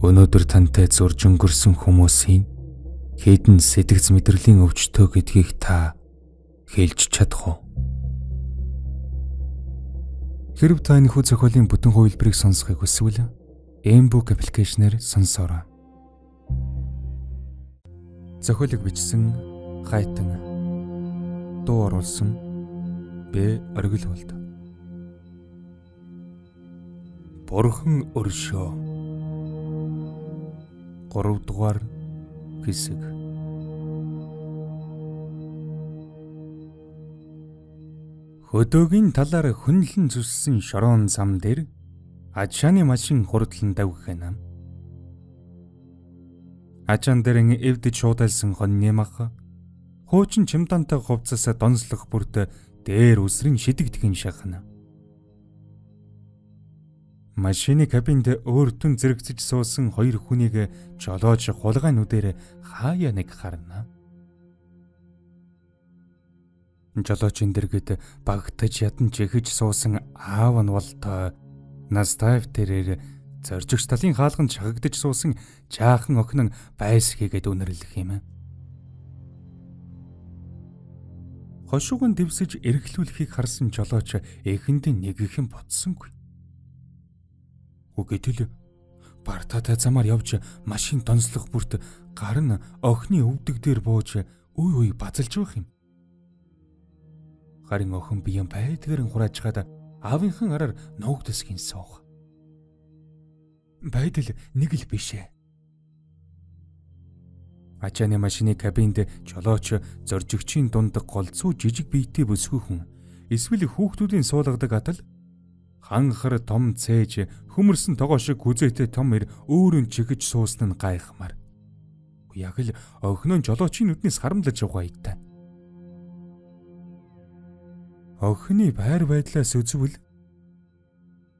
Өнөөдөр тантай зурж өнгөрсөн хүмүүсийн хэдэн сэтгэц мэдрэлийн өвчтөө гэдгийг та хэлж чадах уу? Хэрв та энэхүү зохиолын бүтэн хувилбарыг сонсохыг хүсвэл mBook аппликейшнээр сонсоорой. Зохиолыг бичсэн Хайтан, дуу оруулсан Б. Оргил болд. Бурхан өршөө. 3 дугаар хэсэг. Хөдөөгийн талаар хөнлөн зүссэн шороон зам дээр ачааны машин хурдлан давхина. Ачаан дэрэн эвдэж шуудайлсан хоньны мах хуучин чимдантай хувцас донслох бүрт дээр үсрэн шидэгдэхин шахна. Машины кабинд өөртөн зэрэгцэж суусан хоёр хүнийг жолооч хулгай нүдээр хаяа нэг харна. Жолоочийн дэргэд багтаж ядан чихэж суусан аав нь болтой Настаев тэрээр зоржигч талын хаалганд шахагдаж суусан жаахан охин нь байс хийгээд үнэрлэх юм. Хошууган дэвсэж эргэлүүлэхийг харсан жолооч эхэнд нэгхэн бодсонгүй. Гэтэл бартаатай замаар явж машин донслох бүрт гар нь охины өвдөг дээр бууж үе үе базалж байх юм. Харин охин биеэн байдгаарн хураажгаад аавынхан араар нуугдсгийн суух. Байдал нэг л биш ээ. Ачааны машины кабинд жолооч зоржигчийн дунд голцоо жижиг биетэй бүсгүй хүн эсвэл хүүхдүүдийн суулгадаг атал ханхар том цээж хөмөрсөн тогоо шиг гүзээтэй том эр өөрөн чихэж суусан нь гайхмаар. Яг л охин нь жолоочийн нүднээс харамлаж байгаа айтай. Охины байр байдлаас үзвэл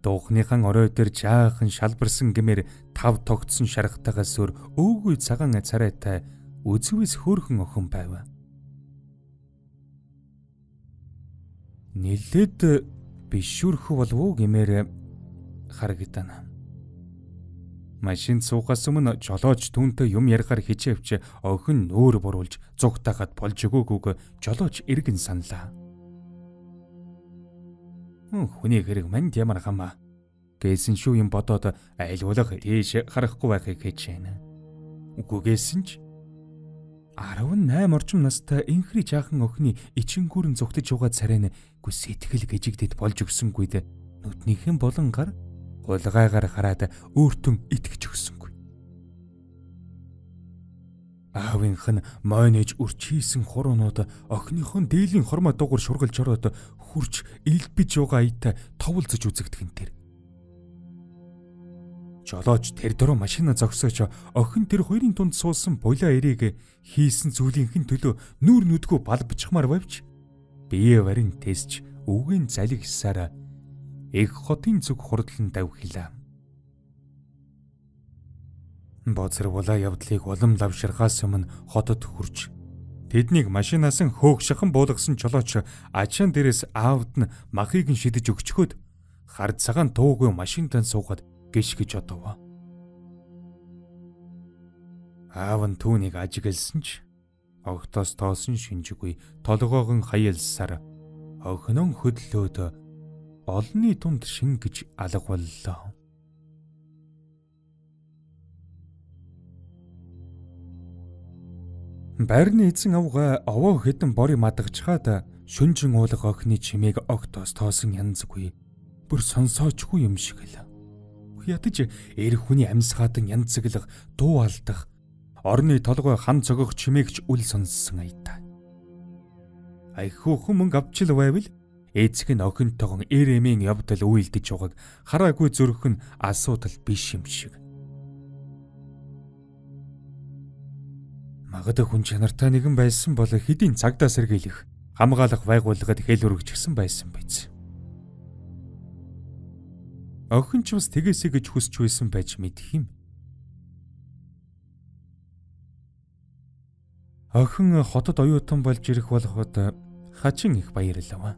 дуухныхан орой дээр жаахан шалбарсан гэмээр тав тогтсон шаргатайгаас өөр өөгүй цагаан царайтай үзвэс хөөрхөн охин байв. Нилээд бишүрх болов уу гэмээр харагдана. Машинд суухаас өмнө жолооч түүнтэй юм ярихаар хичээвч охин нөөр буруулж зугтаахад болж өгөөгүйг жолооч эргэн саналаа. Хүний хэрэг манд ямар хамаа гэсэн шүү юм бодоод айлгуулах тийш харахгүй байхыг хичээнэ. Үгүй гэсэн ч 18 орчим настай инхри жаахан охины ичингүүрэн зүгтэж байгаа царай нь гү сэтгэл гэжигдэд болж өгсөнгүйд нүднийхэн болон гар хулгайгаар хараад өөртөө итгэж өгсөнгүй. Аавынх нь мойнож үрчийсэн хуруунууд охиныхон дээлийн хормой дуугар шургалж ороод хурч илбэж байгаа айтай товлцож үзэгдэх нь тэр. Жолооч тэр дөрөв машина зогсоож охин тэр хоёрын дунд суусан булаа эрийг хийсэн зүйлийнхэн төлөө нүүр нүдгүү балбчхмаар байвч бие варин тэсч үгийн залгисаар их хотын зүг хурдлан давхилаа. Бозор булаа явдлыг улам лавширхаас өмнө хотод хүрч тэднийг машинаас нь хөөх шахан буулгасан жолооч ачаан дээрээс аавд нь махыг нь шидэж өгчхөөд хар цагаан туугүй машинтан суугаад гიშ гэж одов. Аав нь түүнийг ажигласан ч огтоос тоосон шинжгүй толгоогон хаялсаар охинон хөдлөөд олонний дунд шингэж алгавллаа. Байрны эзэн авга овоо хэдэн бори мадагчхаад шүнжин уулах охины чимээг огтоос тоосон янзгүй бүр сонсоочгүй юм шиг л. Ядаж эр хүний амьсгаадан янзаглах дуу алдах орны толгой хан цогох чимээгч үл сонссон аятаа. Айхүүхэн мөнгө авчил байвал эцэг нь охинтойгон эр эмийн явдал үйлдэж байгааг хараагүй зүрх нь асуудал биш юм шиг. Магадгүй хүн чанартай нэгэн байсан бол хэдийн цагдаа сэргийлэх, хамгаалах байгууллагад хэл өргөжсөн байсан биз. Охин ч бас тэгээсэй гэж хүсч байсан байж мэдэх юм. Охин хотод оюутан болж ирэх болоход хачин их баярлав.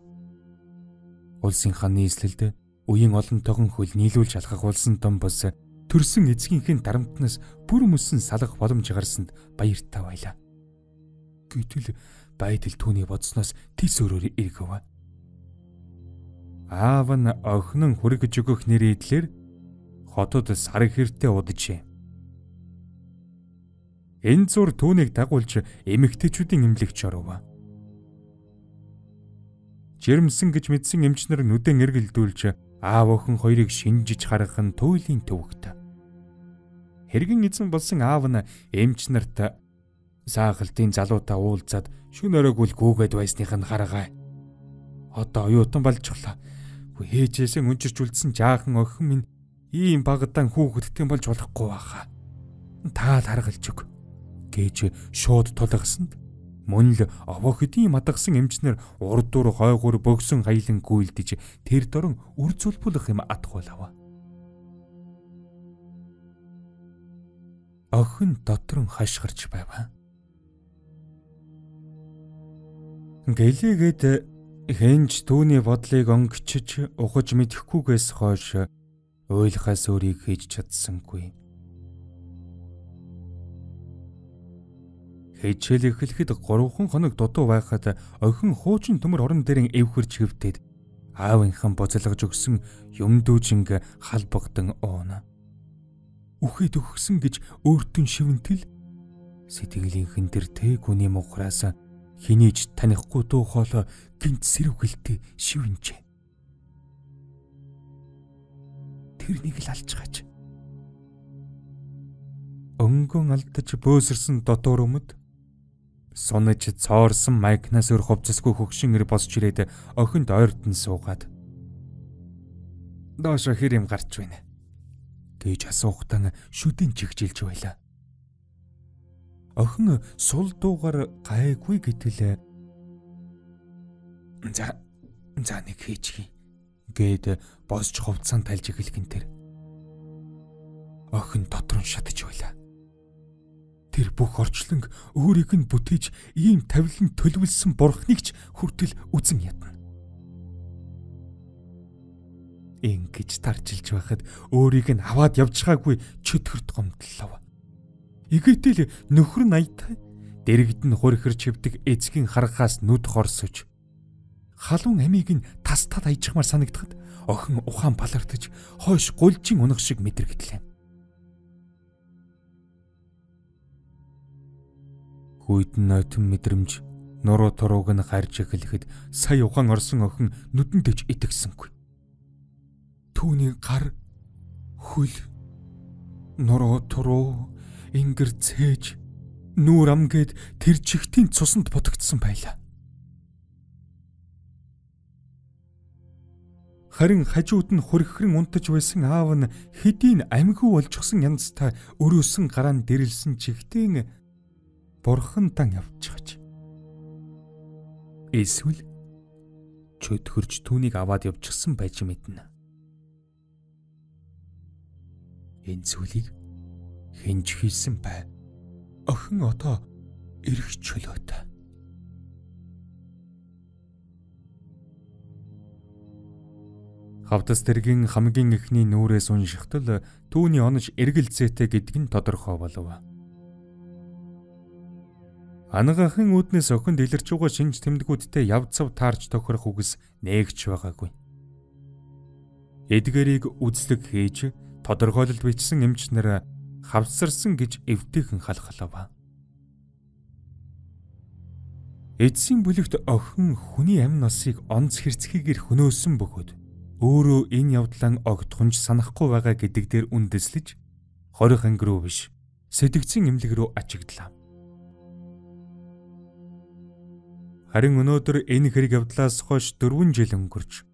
Улсын хааны нийслэлд үеийн олонтойгон хөл нийлүүлж алхах улсан том бус Төрсөн эцгийнхээ дарамтнаас бүр мөсөн салах боломж гарсанд баяртай байлаа. Гэтэл байдал түүний бодсноос тис өөрөөр эргэв. Аав нь охин нь хүргэж өгөх нэрийдлэр хотод сар хэртэ уджээ. Энэ зур түүнийг дагуулж эмэгтэйчүүдийн эмнэлэгч оров. Жирэмсэн гэж мэдсэн эмчнэр нүдэн эргэлдүүлж аав охин хоёрыг шинжиж харах нь туйлын төвөгт. Хэргэн эзэн болсон аав нь эмч нарт саахалтын залуутай уулзаад шөнө оройг үл гүгээд байсных нь харгаа. Одоо оюутан болчихлоо. Хээжээсээ өнчирч үлдсэн жаахан охин минь ийм багадан хүүхэдтэй болж болохгүй байхаа. Таал харгалж өг гэж шууд тулгасанд мөн л овоо хэдийн мадагсан эмчнэр урдуур хойгуур бөгсөн хаялан гүйлдэж тэр дорн үр зүлбүлэх юм атгуулав. Охин дотор нь хашгирч байв. Гэлээгээд хэнч түүний бодлыг онгочж ухаж мэдэхгүйгээс хойш уйлахаас өөрийг хийж чадсангүй. Хичээл эхлэхэд 3 хоног дутуу байхад охин хуучин төмөр орон дээрэн эвхэрч хэвтээд аавынхан буцалгаж өгсөн юм дүүжинг халбагдан ууна. Үхээд өгсөн гэж өөртөө шивэнтэл сэтгэлийнхэн тэр тэг хүний мухраас хинийч танихгүй дуу хоолой гинт сэрвгэлтэй шивэнжээ. Тэрнийг л алчгаач. Өнгөн алдаж бөөсөрсөн дотоор өмд сунаж цоорсон майкнаас өр хувцасгүй хөгшин эр босч ирээд охинд ойртон суугаад доошо хэр юм гарч байна гэж асуухтан шүдэн чигжилж байлаа. Охин сул дуугаар гайгүй гэтэл за нэг хийчихье гээд босч хувцаан тальж эхлэх нь тэр охин дотор нь шатаж байлаа. Тэр бүх орчлон өөрийг нь бүтээж ийм тавилан төлөвлөсөн бурхныг ч хүртэл үзэн ядна. Ингэж тарчилж байхад өөрийг нь аваад явчихаагүй чөтгөрт гомдлоо. Игээтэл нөхөр нь аятай дэрэгд нь хөрхөрч хөвдөг эцгийн харгаас нүд хорсож халуун амийг нь тас тал аяжхмаар санагдахад охин ухаан балартаж хойш гулжин унах шиг мэдрэгдлээ. Хүйдэн нойтон мэдрэмж нуруу турууг нь гарч эхлэхэд сая ухаан орсон охин нүдэндэж итгэсэнгүй. Түүний гар хөл нуруу туруу ингэр цээж нүүр ам гээд тэр чигтийн цуснд бутагдсан байлаа. Харин хажууд нь хөрхрэн унтаж байсан аав нь хэдийн амьгүй болчихсон янзтай өрөөсөн гараа нь дэрэлсэн чигтэн бурхантан явчихаж. Эсвэл чөтгөрч түүнийг аваад явчихсан байж мэднэ. Энэ зүйлийг хинж хийсэн бай. Охин одоо эрх чөлөөтэй. Хавтас тэргийн хамгийн эхний нүрээс уншихтал түүний онош эргэлзээтэй гэдг нь тодорхой болов. Ангаахын үүднээс охинд илэрч байгаа шинж тэмдгүүдтэй яв цав таарч тохирох үгс нээгч байгаагүй. Эдгээрийг үзлэг хийж тодорхойлолт бичсэн эмч нар хавсарсан гэж эвтэйхэн халахлав. Эцсийн бүлэгт охин хүний амь насыг онц хэрцгийгээр хөнөөсөн бөгөөд өөрөө энэ явдлаа огтхонч санахгүй байгаа гэдэг дээр үндэслэж 20 анги руу биш сэтгцийн эмнэлэг рүү ачигдлаа. Харин өнөөдөр энэ хэрэг явдлаас хойш 4 жил өнгөрч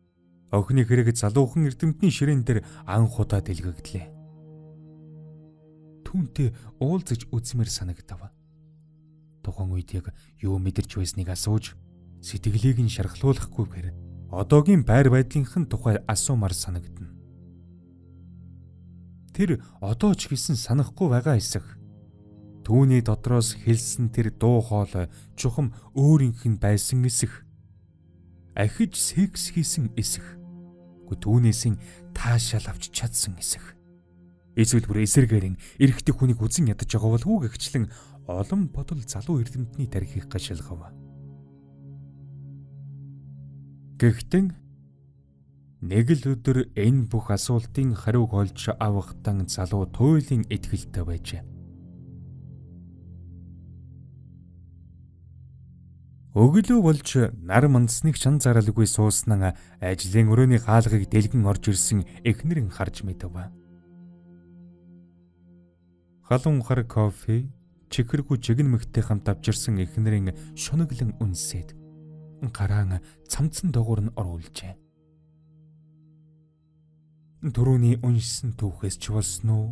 охины хэрэг залуухан эрдэмтний ширээн дээр анх удаа дэлгэгдлээ. Түүнтэй уулзаж үзмээр санагдав. Тухайн үед яг юу мэдэрч байсныг асууж сэтгэлийг нь шархлуулахгүйгээр одоогийн байр байдлынх нь тухай асуумар санагдана. Тэр одоо ч гэсэн санахгүй байгаа эсэх. Түүний дотроос хэлсэн тэр дуу хоолой чухам өөрийнх нь байсан эсэх. Ахиж секс хийсэн эсэх. Түүнээс нь таашаал авч чадсан эсэх. Эсвэл бүр эсэргээр эрэгтэй хүнийг үзен ядаж байгаа болов уу гэгчлэн олон бодол залуу эрдэмтний тархийг гашилгав. Гэхдээ нэг л өдөр энэ бүх асуултын хариуг олж авахтан залуу туйлын итгэлтэй байжээ. Өглөө болж нар мандсныг чан заралгүй сууснан ажлын өрөөний хаалгыг дэлгэн орж ирсэн эхнэрэн харж мэдэв. Халуун хар кофе чихэргүй жигэн мэгтэй хамт авчирсан эхнэрийн шунаглан үнсээд гараан цамцсан догуур нь оруулжээ. Түрүүний уншсан түүхээс ч болсон уу?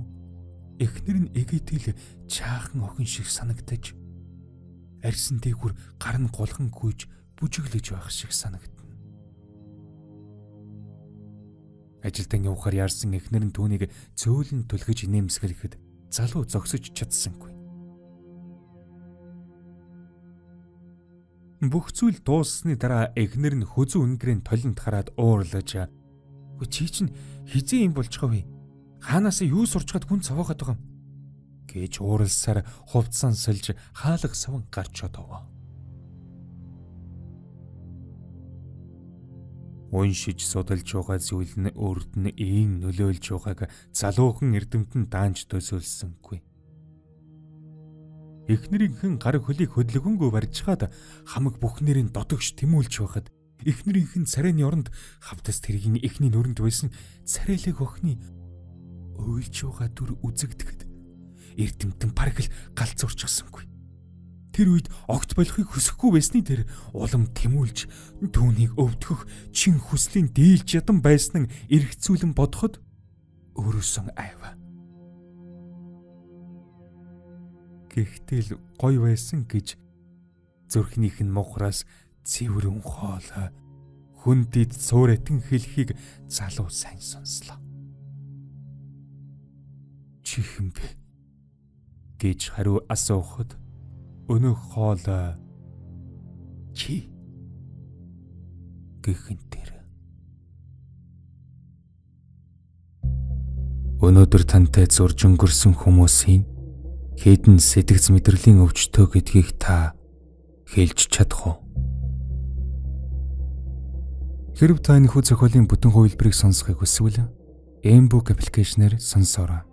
Эхнэр нь эгээтэл чаахан охин шиг санагдаж арьсан дээгүүр гар нь гулган гүйж бүжиглэж байх шиг санагдана. Ажилтан явахаар яарсан эхнэр нь түүнийг зөөлөн түлхэж нэмсгэлэхэд залуу зогсож чадсангүй. Бүх зүйл дууссаны дараа эхнэр нь хөзөн үнгэрийн толинд хараад уурлаж "Чи чинь хизээ юм болчихов вэ? Хаанаас юу сурчгаад хүн цовоогоод байгаа юм?" гэж ууралсаар хувцсан сэлж хаалга саван гарч одов. Уншиж судалж байгаа зүйл нь өөрт нь ийн нөлөөлж байгааг залуухан эрдэмтэн даанч төсөөлсөнгүй. Эхнэрийнхэн гар хөлийг хөдөлгөөнгөө барьжгаад хамаг бүхнэрийн дотогш тэмүүлж байхад эхнэрийнх нь царайны оронд хавтас тэргийн эхний нүрэнд байсан царайлаг охины уйлж байгаа дүр үзэгдэхэд эрдэмтэн бараг л галзуурчихсангүй. Тэр үед огт болохыг хүсэхгүй байсны тэр улам тэмүүлж түүнийг өвдгөх чин хүслийн дийлж ядан байсан нь эргцүүлэн бодоход өөрөөсөн айв. Гэхдээ л гоё байсан гэж зүрхнийх нь мухраас цэвэрэн хоолой хүндэд цуурайтан хэлхийг залуу сайн сонслоо. Чи хэн бэ гэж хариу асуухад өнөөх хоолой чи гэхэн тэр. Өнөөдөр тантай зурж өнгөрсөн хүмүүсийн хэдэн сэтгэц мэдрэлийн өвчтөө гэдгийг та хэлж чадах уу? Хэрв та энэхүү зохиолын бүтэн хувилбарыг сонсохыг хүсвэл Mbook аппликейшнээр сонсоорой.